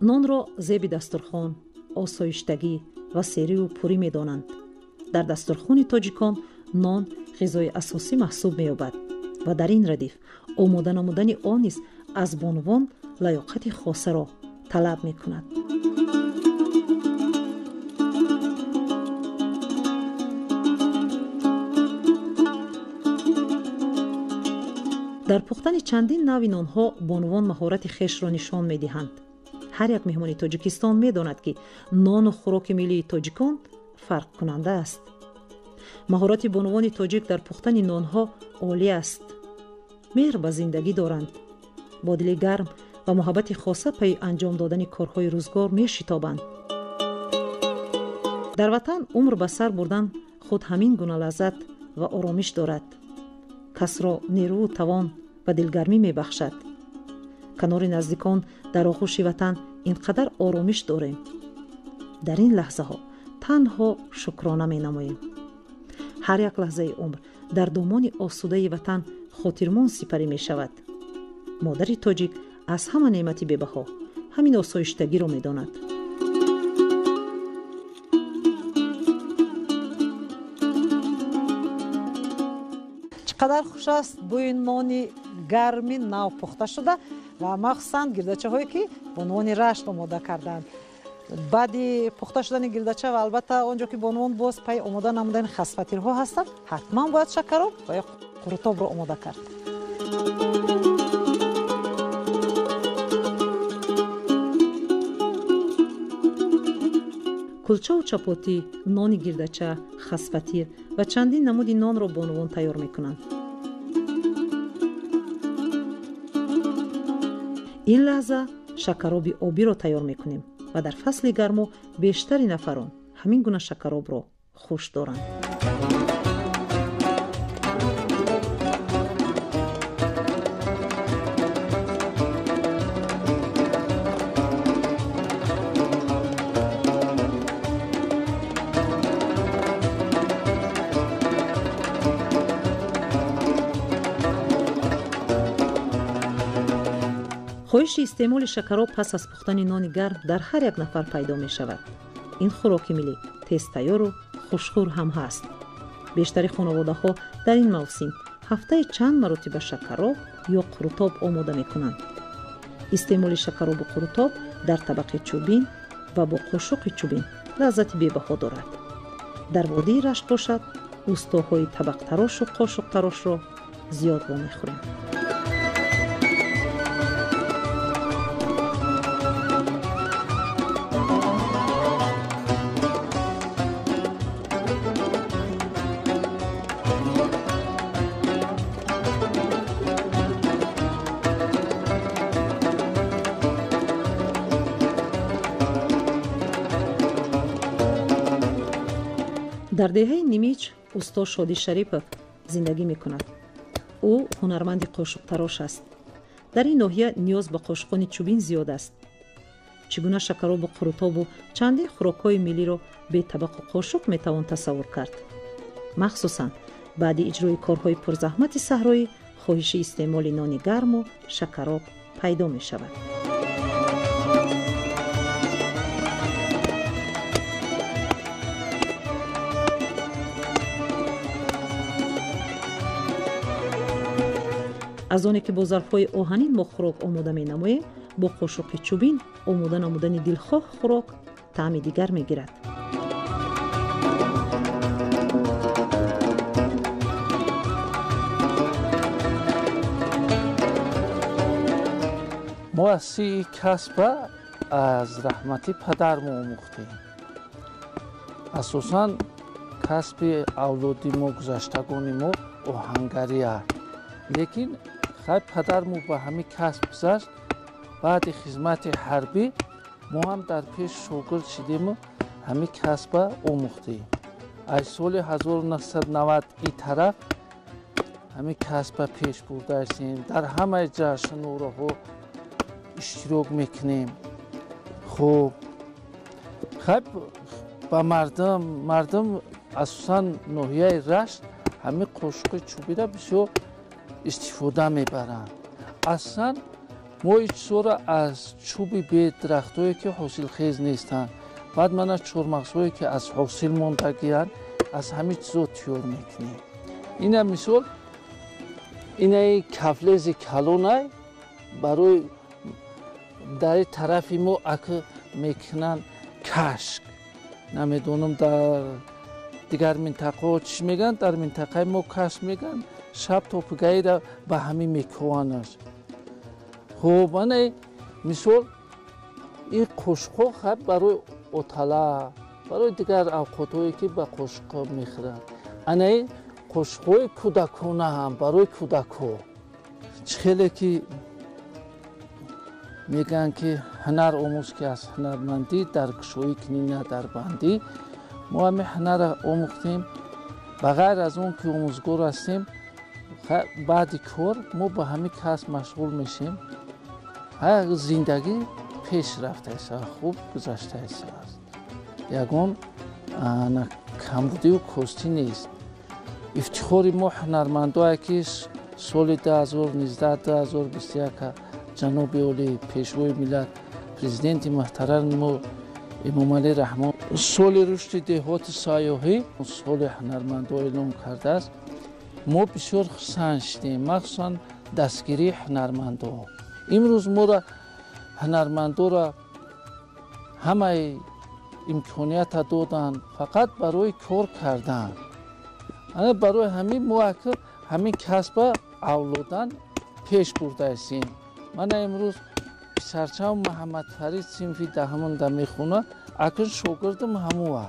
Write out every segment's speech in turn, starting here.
Нонро зеби дастурхон, осоиштагӣ ва серию пурӣ медонанд. Дар дастурхони тоҷикон нон ғизои асосӣ маҳсуб меёбад ва дар ин радиф омода намудани он низ аз бонувон лаёқати хосаро талаб мекунад. Дар пухтани чандин навъи нонҳо бонувон маҳорати хешро нишон медиҳанд. Ҳар як меҳмони Тоҷикистон медонад, ки нону хӯроки миллии тоҷикон фарқкунанда аст. Маҳорати бонувони тоҷик дар пухтани нонҳо олӣ аст. Меҳр ба зиндагӣ доранд. Бо дили гарм ва муҳаббати хоса пайи анҷом додани корҳои рӯзгор мешитобанд. Дар ватан умр ба сар бурдан худ ҳамин гуна лаззат ва оромиш дорад. Касро нерӯу тавон ва дилгармӣ мебахшад. Канори наздикон дар оғӯши ватан ин қадар оромиш дорем. Дар ин лаҳзаҳо танҳо шукрона менамоем. Ҳар як лаҳзаи умр дар домони осудаи ватан хотирмон сипарӣ мешавад. Модари тоҷик аз ҳама неъмати бебаҳо ҳамин осоиштагиро медонад. Чӣ қадар хуш аст бӯи нони гарми нав пухта шуда ва махсусан гирдачаҳое, ки бонувони Рашт омода карданд. Баъди пухта шудани гирдача ва албатта он ҷо ки бонувон боз пайи омода намудани хасфатирҳо ҳастанд, ҳатман бояд шакароб ва ё қурутобро омода кард. Кулчаву чапотӣ, нони гирдача, хасфатир ва чандин намуди нонро бонувон тайёр мекунанд. Ин лаҳза шакароби обиро тайёр мекунем ва дар фасли гармо бештари нафарон ҳамин гуна шакаробро хуш доранд. Хоҳиши истеъмоли шакароб пас аз пухтани нони гарм дар ҳар як нафар пайдо мешавад. Ин хӯроки миллӣ тезтайёру хушхӯр ҳам ҳаст. Бештари хонаводаҳо дар ин мавсим ҳафтаи чанд маротиба шакароб ё қурутоб омода мекунанд. Истеъмоли шакаробу қурутоб дар табақи чӯбин ва бо қошуқи чӯбин лаззати бебаҳо дорад. Дар водии Рашт бошад, устоҳои табақтарошу қошуқтарошро зиёд вомехӯрем. Дар деҳаи Нимич усто Шодӣ Шарипов зиндагӣ мекунад. Ӯ ҳунарманди қошуқтарош аст. Дар ин ноҳия ниёз ба қошуқони чӯбин зиёд аст. Чӣ гуна шакаробу қурутобу чандин хӯрокҳои миллиро бе табақу қошуқ метавон тасаввур кард? Махсусан баъди иҷрои корҳои пурзаҳмати саҳроӣ хоҳиши истеъмоли нони гарму шакароб пайдо мешавад. Аз оне ки бо зарфҳои оҳанин мо хӯрок омода менамоем, бо қошуқи чӯбин омода намудани дилхоҳ хӯрок таъми дигар мегирад. Мо аз сии касба аз раҳмати падармо омӯхтем. Асосан касби авлоди мо, гузаштагони мо оҳангарӣ аст. Лекин хай падармо ба ҳамин касб гузашт. Баъди хизмати ҳарбӣ мо ҳам дар пеш шогирд шидему ҳамин касба омӯхтем. Аз соли 1990 и тараф ҳамин касба пеш бурдаастем. Дар ҳамаи ҷашнвораҳо иштирок мекунем. Хуб, хай ба мардум асосан ноҳияи Рашт ҳамин қошуқи чӯбиро бисёр истифода мебаранд. Аслан Мо ин чизҳоро аз чӯби бед, дарахтҳое ки ҳосилхез нестанд, баъд мана чормағзҳое ки аз ҳосил мондагиянд, аз ҳамин чизҳо тайёр мекунем. Ина мисол, инаи кафлези калонай барои дар тарафи мо аки мекунанд кашк. Намедонам дар дигар минтақаҳо чӣ мегӯянд, дар минтақаи мо кашк мегӯянд. Шаб то пигаира ба ҳамин мекованаш. Хуб, ана мисол ин қошуқҳо хаб барои отала, барои дигар авқотҳое ки ба қошуқҳо мехӯранд. Ана ин қошуқҳои кӯдакона ҳам барои кӯдакҳо. Чӣ хеле ки мегӯянд ки ҳунар омӯз ки аз ҳунармандӣ дар кушоӣ кунӣ на дар бандӣ. Мо ҳамин ҳунарро омӯхтем. Ба ғайр аз он ки омӯзгор ҳастем, баъди кор мо ба ҳамин касб машғул мешем. Зиндагӣ пеш рафтааст, хуб гузаштааст. Ягон камбудию костӣ нест. Ифтихори мо ҳунармандое ки соли 2019-2021 ҷаноби олӣ пешвои миллат президенти муҳтарами мо Эмомалӣ Раҳмон соли рушди деҳоти сайёҳӣ, соли ҳунармандо эълон кардааст. Мо бисёр хурсанд шудем, махсусан дастгирии ҳунармандо. Имрӯз моро ҳунармандоро ҳамаи имконията доданд фақат барои кор кардан. Ана барои ҳамин мо ҳамин касба авлодан пеш бурдаистем. Мана имрӯз писарчам Муҳаммадфарид синфи даҳумда мехонад, акнун шогирдам ҳамуа.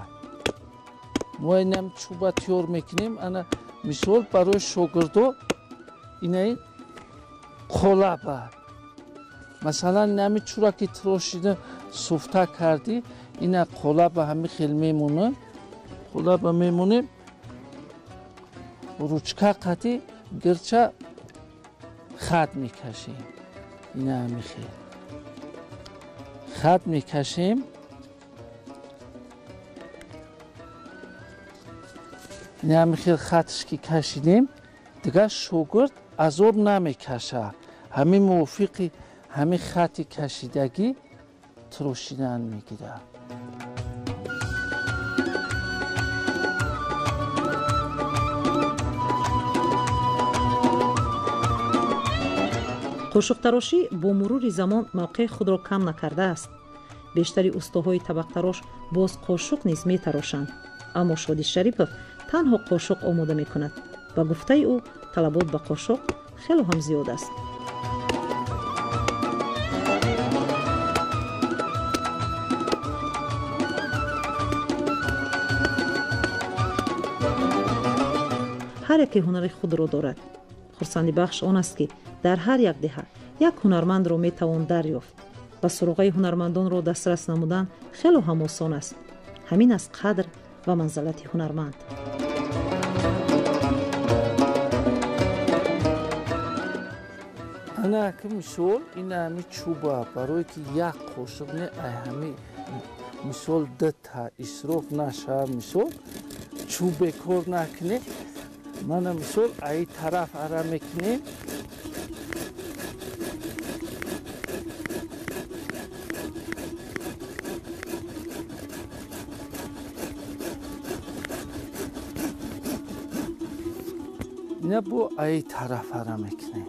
Мо инам чӯба тайёр мекунем. Ана мисол барои шогирдо инаи қолаба. Масалан, инами чӯра ки тирошида суфта кардӣ, ина қолаба ҳами хел мемонад. Қолаба мемонем, ручка қати гирча хат мекашем. Ина ҳами хел хат мекашем. Ина ҳами хел хатш ки кашидем, дигар шогирд азоб намекашад. Ҳамин мувофиқи ҳамин хати кашидагӣ тирошидан мегирад. Қошуқтарошӣ бо мурури замон мавқеи худро кам накардааст. Бештари устоҳои табақтарош боз қошуқ низ метарошанд. Аммо Шоди Шарипов танҳо қошуқ омода мекунад. Ба гуфтаи ӯ, талабот ба қошуқ хело ҳам зиёд аст. Ҳар яке ҳунари худро дорад. Хурсандибахш он аст, ки дар ҳар як деҳа як ҳунармандро метавон дарёфт. Ба суроғаи ҳунармандонро дастрас намудан хело ҳам осон аст. Ҳамин аст қадр ва манзалати ҳунарманд. Ана ки мисол ина ҳами чӯба барое ки як қошуқ не, ай ҳами мисол дута исроф наша, мисол чӯб бекор накунӣ. Мана мисол ай тараф ара мекунем. Ина бо ай тараф ара мекунем.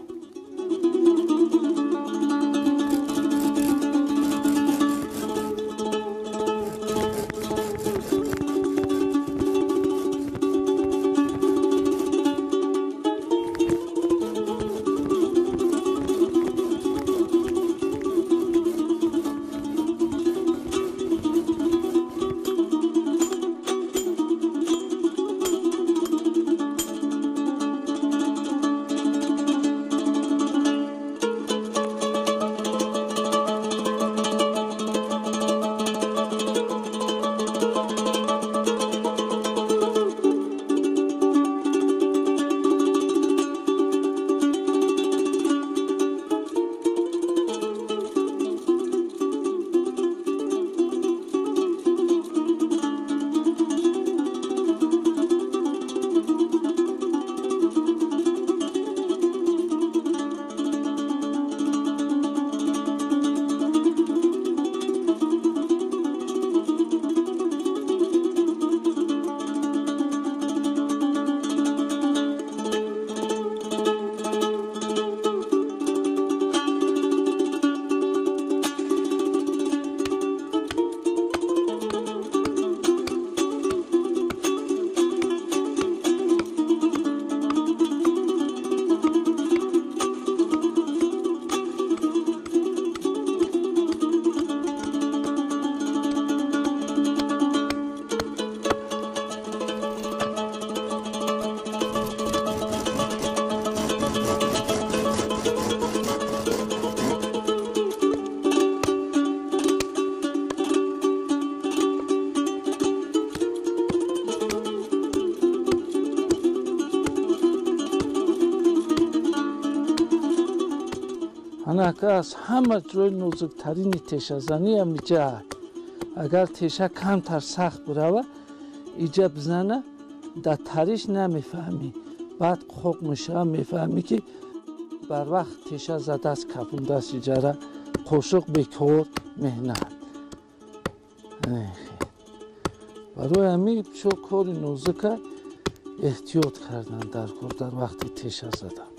Ин аз ҳама ҷои нозуктарини тешазанӣ ҳамиҷа. Агар теша камтар сахт бирава, иҷа бизана, дар тариш намефаҳмӣ. Баъд қоқ мешава, мефаҳмӣ ки барвақт теша задааст, капондааст иҷара, қошуқ бекор меҳнат. Барои ҳамин бисёр кори нозука эҳтиёт кардан дар кор дар вақти теша задан.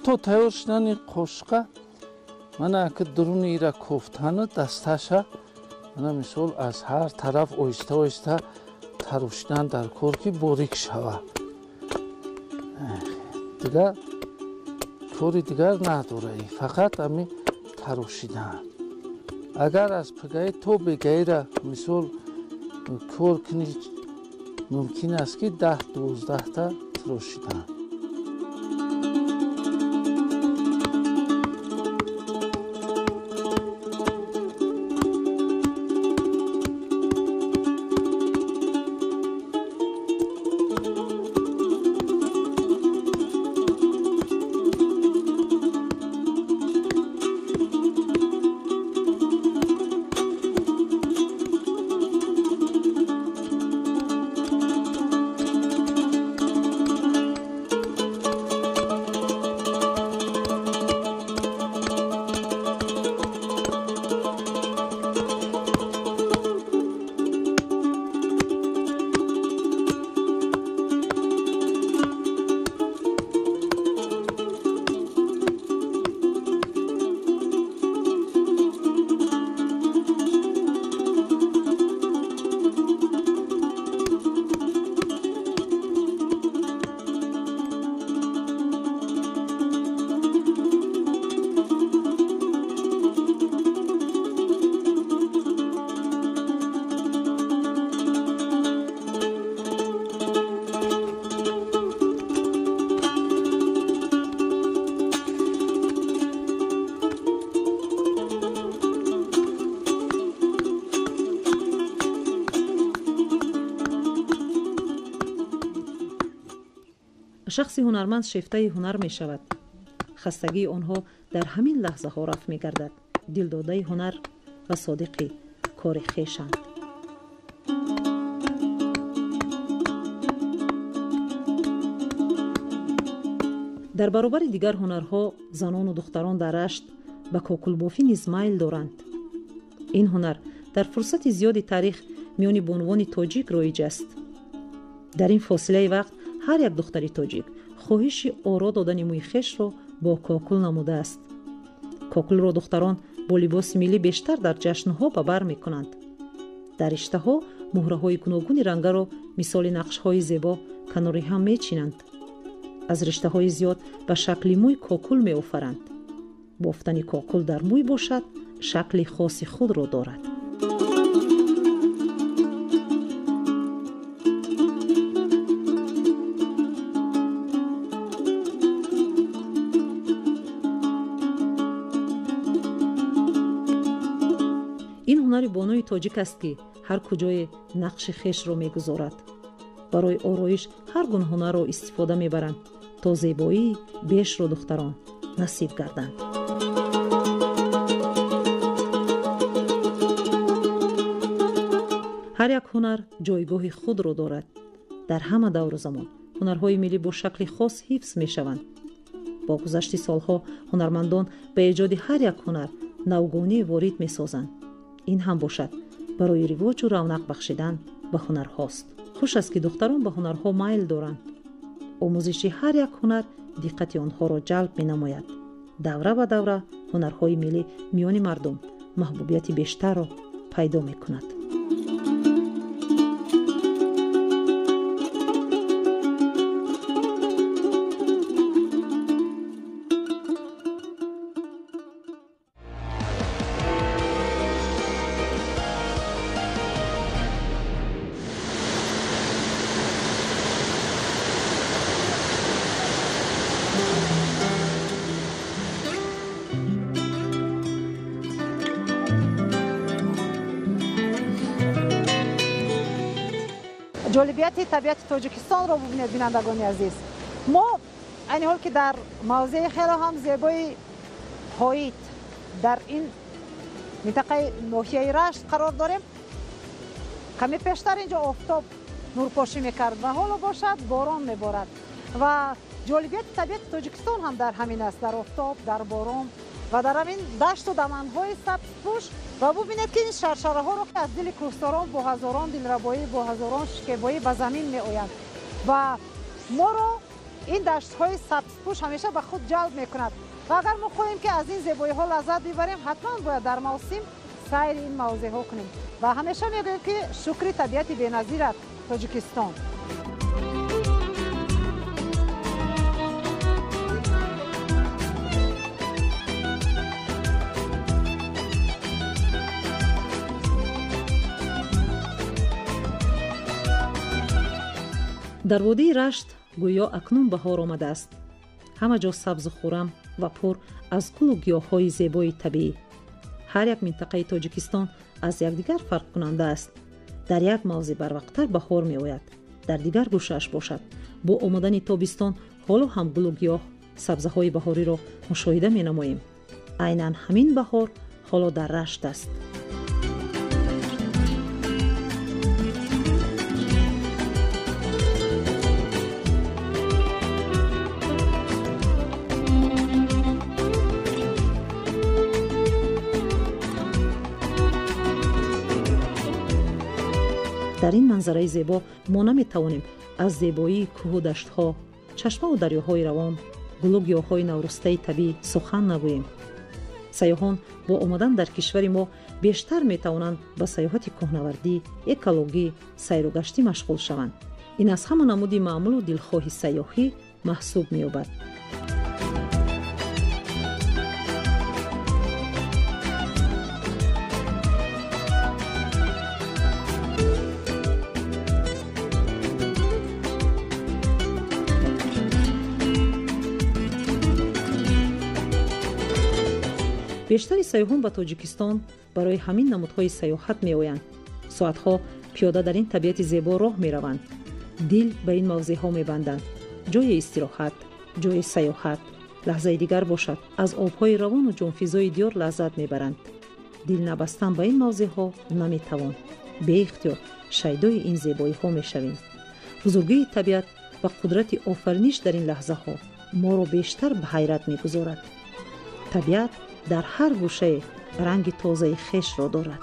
То тайёр шудани қошуқа мана аки дуруни ира кофтану дасташа мана мисол аз ҳар тараф оҳиста оҳиста тарошидан дар кор ки борик шава. Дигар кори дигар надора, фақат ами тарошидан. Агар аз пагаи то бегаира мисол кор кунӣ, мумкин аст ки 10-12та тарошидан. Шахси ҳунарманд шефтаи ҳунар мешавад. Хастагии онҳо дар ҳамин лаҳзаҳо рафт мегардад. Дилдодаи ҳунар ва содиқи кори хешанд. Дар баробари дигар ҳунарҳо занону духтарон дар Рашт ба кокулбофӣ низ майл доранд. Ин ҳунар дар фурсати зиёди таърих миёни бонувони тоҷик роиҷ аст. Дар ин фосилаи вақт ҳар як духтари тоҷик хоҳиши оро додани мӯи хешро бо кокул намудааст. Кокулро духтарон бо либоси миллӣ бештар дар ҷашнҳо ба бар мекунанд. Дар риштаҳо муҳраҳои гуногуни рангаро мисоли нақшҳои зебо канори ҳам мечинанд. Аз риштаҳои зиёд ба шакли мӯй кокул меофаранд. Бофтани кокул дар мӯй бошад, шакли хоси худро дорад. Ин ҳунари бонуи тоҷик аст, ки ҳар куҷое нақши хешро мегузорад. Барои ороиш ҳар гуна ҳунарро истифода мебаранд, то зебоии бешро духтарон насиб гарданд. Ҳар як ҳунар ҷойгоҳи худро дорад. Дар ҳама давру замон ҳунарҳои миллӣ бо шакли хос ҳифз мешаванд. Бо гузашти солҳо ҳунармандон ба эҷоди ҳар як ҳунар навгонӣ ворид месозанд. Ин ҳам бошад барои ривоҷу равнақ бахшидан ба ҳунарҳост. Хуш аст, ки духтарон ба ҳунарҳо майл доранд. Омӯзиши ҳар як ҳунар диққати онҳоро ҷалб менамояд. Давра ба давра ҳунарҳои миллӣ миёни мардум маҳбубияти бештарро пайдо мекунад. Ҷолибияти табиати Тоҷикистонро бубинед, бинандагони азиз. Мо айни ҳол, ки дар мавзеи хеле ҳам зебои Ҳоит дар ин минтақаи ноҳияи Рашт қарор дорем. Каме пештар инҷо офтоб нурпошӣ мекард ва ҳоло бошад борон меборад. Ва ҷолибияти табиати Тоҷикистон ҳам дар ҳамин аст, дар офтоб, дар борон ва дар ҳамин дашту даманҳои сабзпӯш. Ва бубинед, ки ин шаршараҳоро аз дили кӯҳсорон бо ҳазорон дилрабоӣ, бо ҳазорон шикебоӣ ба замин меоянд ва моро ин даштҳои сабзпӯш ҳамеша ба худ ҷалб мекунад. Ва агар мо хоҳем, ки аз ин зебоиҳо лаззат бибарем, ҳатман бояд дар мавсим сайри ин мавзеъҳо кунем. Ва ҳамеша мегӯем, ки шукри табиати беназират Тоҷикистон. Дар водии Рашт гӯё акнун баҳор омадааст. Ҳама ҷо сабзу хуррам ва пур аз гулу гиёҳҳои зебои табиӣ. Ҳар як минтақаи Тоҷикистон аз якдигар фарқкунанда аст. Дар як мавзеъ барвақттар баҳор меояд, дар дигар гӯшааш бошад бо омадани тобистон ҳоло ҳам гулу гиёҳ, сабзаҳои баҳориро мушоҳида менамоем. Айнан ҳамин баҳор ҳоло дар Рашт аст. Дар ин манзараи зебо мо наметавонем аз зебоии кӯҳу даштҳо, чашмаву дарёҳои равон, гулу гиёҳҳои наврӯстаи табиӣ сухан нагӯем. Сайёҳон бо омадан дар кишвари мо бештар метавонанд ба сайёҳати кӯҳнавардӣ, экологӣ, сайругаштӣ машғул шаванд. Ин аз ҳама намуди маъмулу дилхоҳи сайёҳӣ маҳсуб меёбад. Бештари сайёҳон ба Тоҷикистон барои ҳамин намудҳои сайёҳат меоянд. Соатҳо пиёда дар ин табиати зебо роҳ мераванд, дил ба ин мавзеъҳо мебанданд. Ҷои истироҳат, ҷои сайёҳат, лаҳзаи дигар бошад аз обҳои равону ҷонфизои диёр лаззат мебаранд. Дил набастан ба ин мавзеъҳо наметавон. Беихтиёр шайдои ин зебоиҳо мешавем. Бузургии табиат ва қудрати офариниш дар ин лаҳзаҳо моро бештар ба ҳайрат мегузорад. Табиат дар ҳар гӯшае ранги тозаи хешро дорад.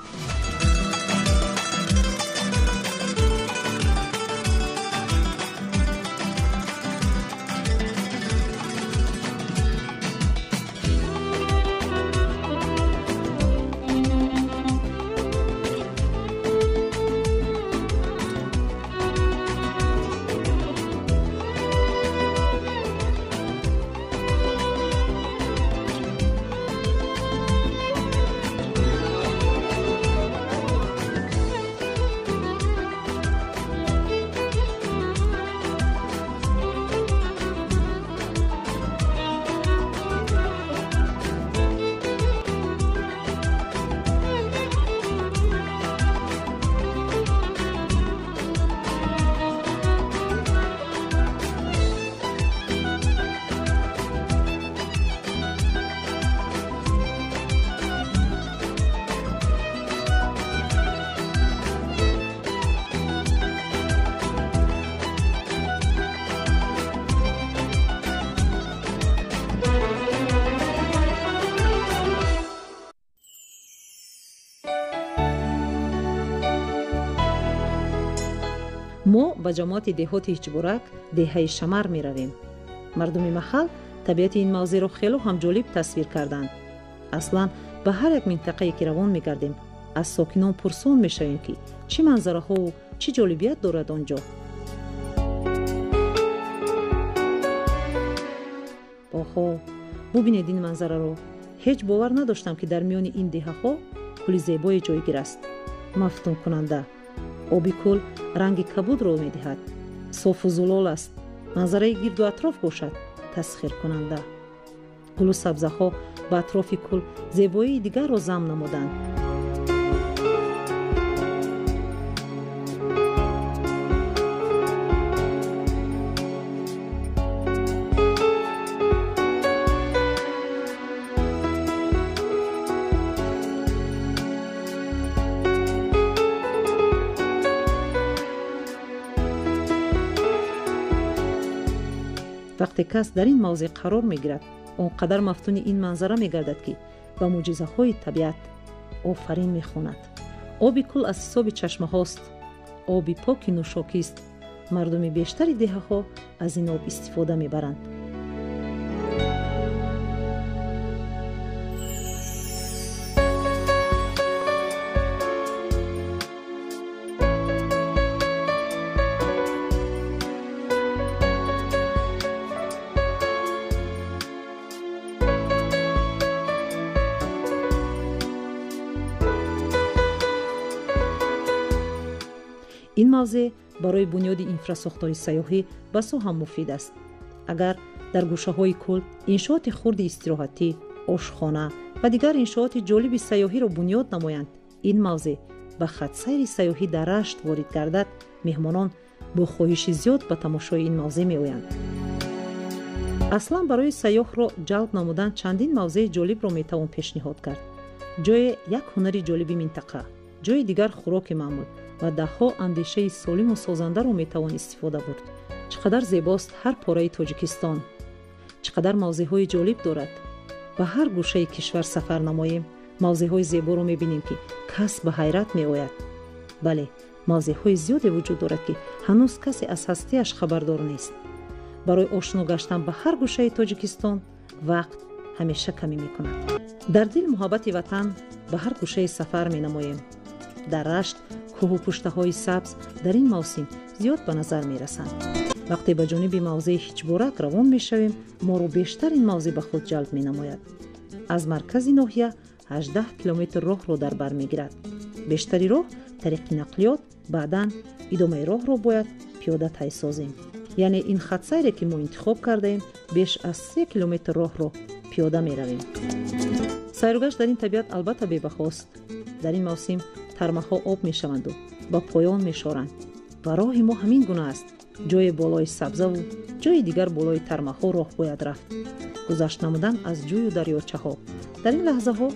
Мо ба ҷамоати деҳоти Ҳичборак, деҳаи Шамар меравем. Мардуми маҳал табиати ин мавзеъро хело ҳам ҷолиб тасвир карданд. Аслан ба ҳар як минтақае ки равон мегардем, аз сокинон пурсон мешавем, ки чӣ манзараҳову чӣ ҷолибият дорад он ҷо. Оҳо, бубинед ин манзараро. Ҳеҷ бовар надоштам, ки дар миёни ин деҳаҳо кӯли зебое ҷойгир аст. Мафтункунанда. Оби кӯл ранги кабудро медиҳад, софу зулол аст. Манзараи гирду атроф бошад тасхиркунанда. Гулу сабзаҳо ба атрофи кӯл зебоии дигарро зам намуданд. Вақте кас дар ин мавзеъ қарор мегирад, он қадар мафтуни ин манзара мегардад, ки ба мӯъҷизаҳои табиат офарин мехонад. Оби кӯл аз ҳисоби чашмаҳост, оби поки нӯшокист. Мардуми бештари деҳаҳо аз ин об истифода мебаранд. Ин мавзеъ барои бунёди инфрасохтори сайёҳӣ басо ҳам муфид аст. Агар дар гӯшаҳои кӯл иншооти хурди истироҳатӣ, ошхона ва дигар иншооти ҷолиби сайёҳиро бунёд намоянд, ин мавзеъ ба хатсайри сайёҳӣ дар Рашт ворид гардад, меҳмонон бо хоҳиши зиёд ба тамошои ин мавзеъ меоянд. Аслан барои сайёҳро ҷалб намудан чандин мавзеи ҷолибро метавон пешниҳод кард. Ҷое як ҳунари ҷолиби минтақа, ҷои дигар хӯроки маъмул ва даҳҳо андешаи солиму созандаро метавон истифода бурд. Чӣ қадар зебост ҳар пораи Тоҷикистон, чӣ қадар мавзеъҳои ҷолиб дорад. Ба ҳар гӯшаи кишвар сафар намоем, мавзеъҳои зеборо мебинем, ки кас ба ҳайрат меояд. Бале, мавзеъҳои зиёде вуҷуд дорад, ки ҳанӯз касе аз ҳастиаш хабардор нест. Барои ошно гаштан ба ҳар гӯшаи Тоҷикистон вақт ҳамеша камӣ мекунад. Дар дил муҳаббати ватан ба ҳар гӯшаи сафар менамоем. Дар Рашт кӯҳу пуштаҳои сабз дар ин мавсим зиёд ба назар мерасанд. Вақте ба ҷониби мавзеи Ҳичборак равон мешавем, моро бештар ин мавзеъ ба худ ҷалб менамояд. Аз маркази ноҳия 18 километр роҳро дар бар мегирад. Бештари роҳ тариқи нақлиёт, баъдан идомаи роҳро бояд пиёда тай созем. Яъне ин хатсайре, ки мо интихоб кардаем, беш аз 3 километр роҳро пиёда меравем. Сайругашт дар ин табиат албатта бебаҳост. Дар ин мавсим тармаҳо об мешаванду ба поён мешоранд ва роҳи мо ҳамин гуна аст. Ҷое болои сабзаву ҷои дигар болои тармаҳо роҳ бояд рафт. Гузашт намудан аз ҷӯю дарёчаҳо. Дар ин лаҳзаҳо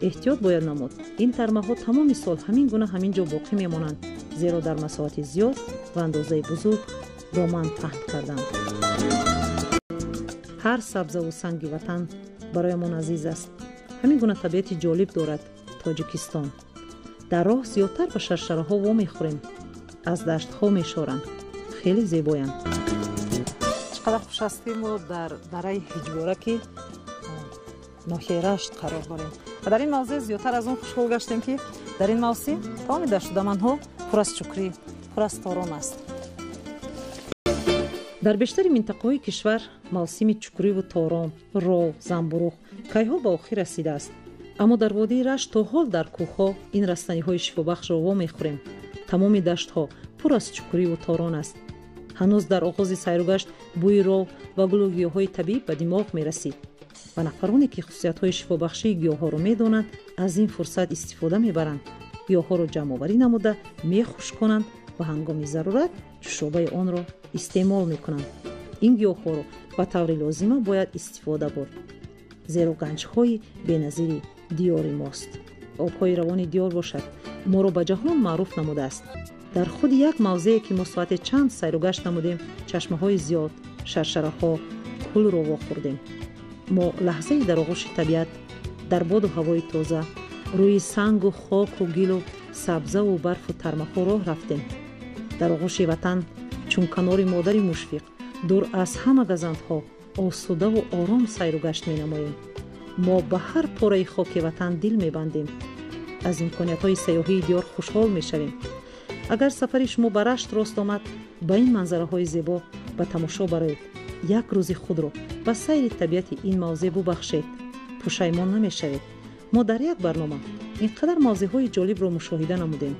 эҳтиёт бояд намуд. Ин тармаҳо тамоми сол ҳамин гуна ҳамин ҷо боқӣ мемонанд, зеро дар масоҳати зиёд ва андозаи бузург доман паҳн карданд. Ҳар сабзаву санги ватан бароямон азиз аст. Ҳамин гуна табиати ҷолиб дорад Тоҷикистон. Дар роҳ зиёдтар ба шаршараҳо вомехӯрем, аз даштҳо мешоранд, хеле зебоянд. Чӣ қадар хуш аст, ки мо дар дараи Ҳиҷбораки ноҳияи Рашт қарор дорем ва дар ин мавзеъ зиёдтар аз он хушҳол гаштем, ки дар ин мавсим тамоми дашту даманҳо пур аз чукрӣ, пур аз торон аст. Дар бештари минтақаҳои кишвар мавсими чукриву торон, ров, замбуруғ кайҳо ба охир расидааст. Аммо дар водии Рашт то ҳол дар кӯҳҳо ин растаниҳои шифобахшро вомехӯрем. Тамоми даштҳо пур аз чукриву торон аст. Ҳанӯз дар оғози сайругашт бӯи ров ва гулу гиёҳҳои табиӣ ба димоғ мерасид ва нафароне, ки хусусиятҳои шифобахшии гиёҳҳоро медонанд, аз ин фурсат истифода мебаранд. Гиёҳҳоро ҷамъоварӣ намуда мехушконанд ва ҳангоми зарурат чӯшобаи онро истеъмол мекунанд. Ин гиёҳҳоро ба таври лозима бояд истифода бурд, зеро ганҷҳои беназири диёри мост. Обҳои равони диёр бошад моро ба ҷаҳон маъруф намудааст. Дар худи як мавзее, ки мо соате чанд сайругашт намудем, чашмаҳои зиёд, шаршараҳо, кӯлро вохӯрдем. Мо лаҳзаи дар оғӯши табиат, дар боду ҳавои тоза, рӯи сангу хоку гилу сабзаву барфу тармаҳо роҳ рафтем. Дар оғӯши ватан, чун канори модари мушфиқ, дур аз ҳама газандҳо, осудаву ором сайру гашт менамоем. Мо ба ҳар пораи хоки ватан дил мебандем, аз имкониятҳои сайёҳии диёр хушҳол мешавем. Агар сафари шумо ба Рашт рост омад, ба ин манзараҳои зебо ба тамошо бароед. Як рӯзи худро ба сайри табиати ин мавзеъ бубахшед, пушаймон намешавед. Мо дар як барнома ин қадар мавзеъҳои ҷолибро мушоҳида намудем.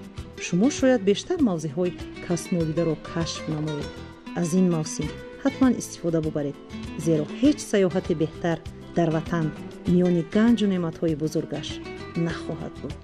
Шумо шояд бештар мавзеъҳои каснодидаро кашф намоед. Аз ин мавсим ҳатман истифода бубаред, зеро ҳеҷ сайёҳати беҳтар дар ватан миёни ганҷу неъматҳои бузургаш нахоҳад буд.